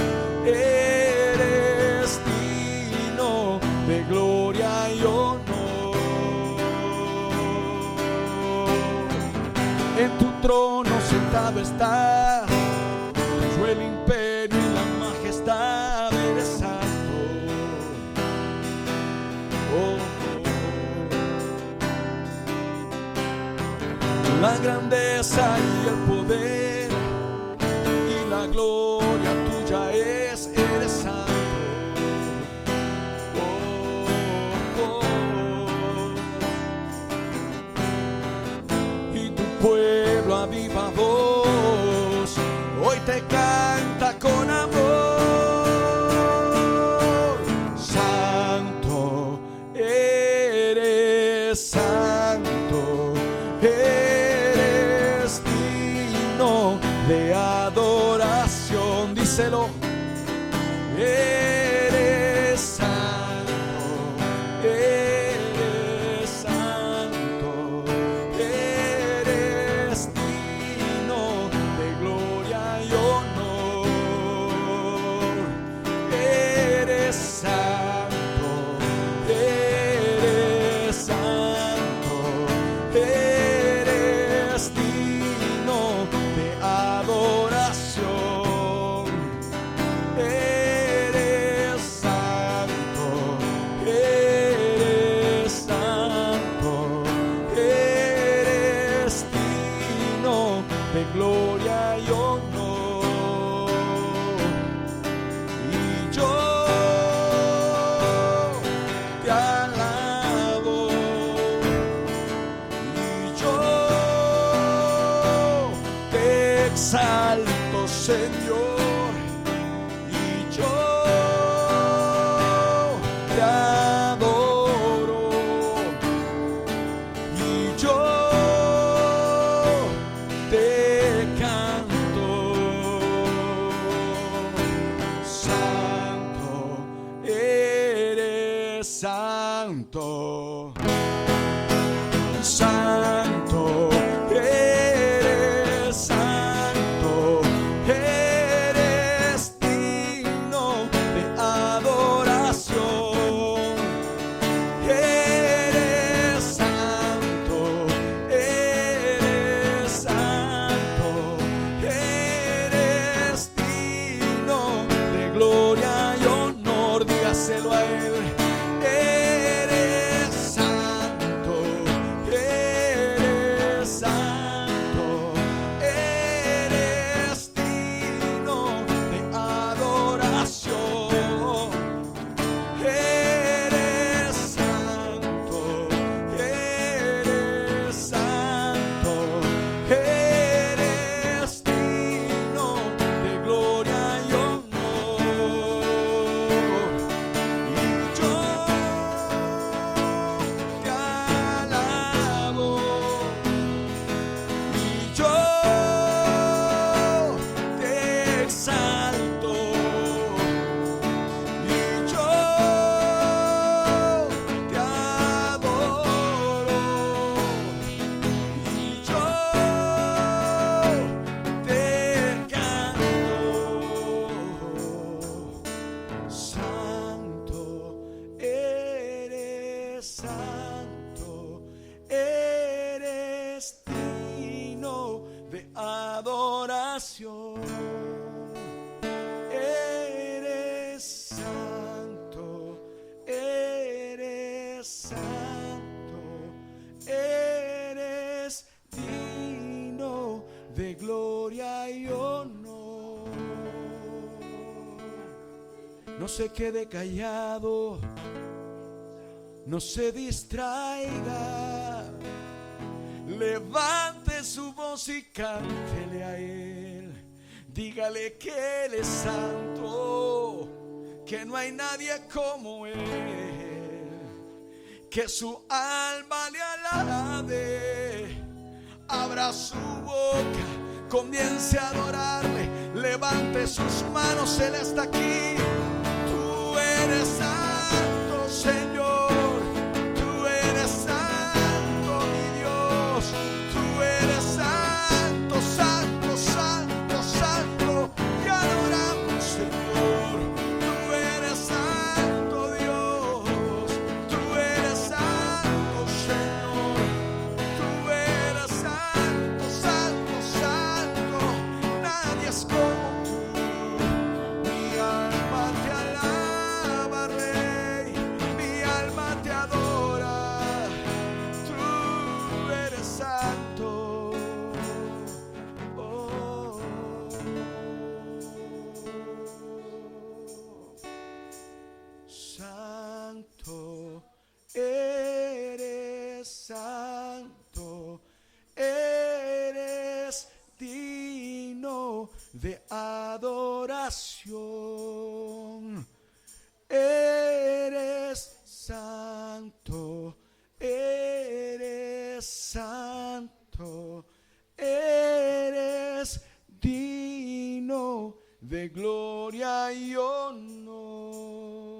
Speaker 4: eres digno de gloria y honor. En tu trono sentado estás, tuyo el imperio y la majestad, eres santo. Oh, oh, oh. La grandeza y el poder y la gloria tuya es, eres santo. Oh, oh, oh. Y tu pueblo a viva voz hoy te canta con amor. Santo, eres santo, eres digno de adoración. Díselo. Eres santo, eres santo, eres digno de gloria y honor. Eres santo, eres santo, eres digno de adoración. Señor, y yo te adoro. Y yo te canto. Santo, eres santo. Santo, eres santo, eres digno de adoración. Eres santo, eres santo, eres digno de gloria y honor. Dígaselo a él. Eres santo, eres santo, eres digno de adoración. Eres santo, eres santo, eres digno de gloria y honor. Y yo te alabo, y yo te exalto. Y yo te adoro, y yo te canto. Santo, eres santo, eres digno de adoración. Eres santo, eres santo, eres digno de gloria y honor. No se quede callado, no se distraiga. Levante su voz y cántele a él. Dígale que él es santo, que no hay nadie como él. Que su alma le alabe, abra su boca, comience a adorarle, levante sus manos, él está aquí. Tú eres santo, Señor, tú eres santo, mi Dios, tú eres santo, santo, santo, santo, te adoramos, Señor. Tú eres santo, Dios, tú eres santo, Señor, tú eres santo, santo, santo, nadie es como tú. Mi alma te alaba, Rey, mi alma te adora, tú eres santo. Oh. Santo, eres santo, eres digno de adoración. Eres santo, eres santo, eres digno de gloria y honor.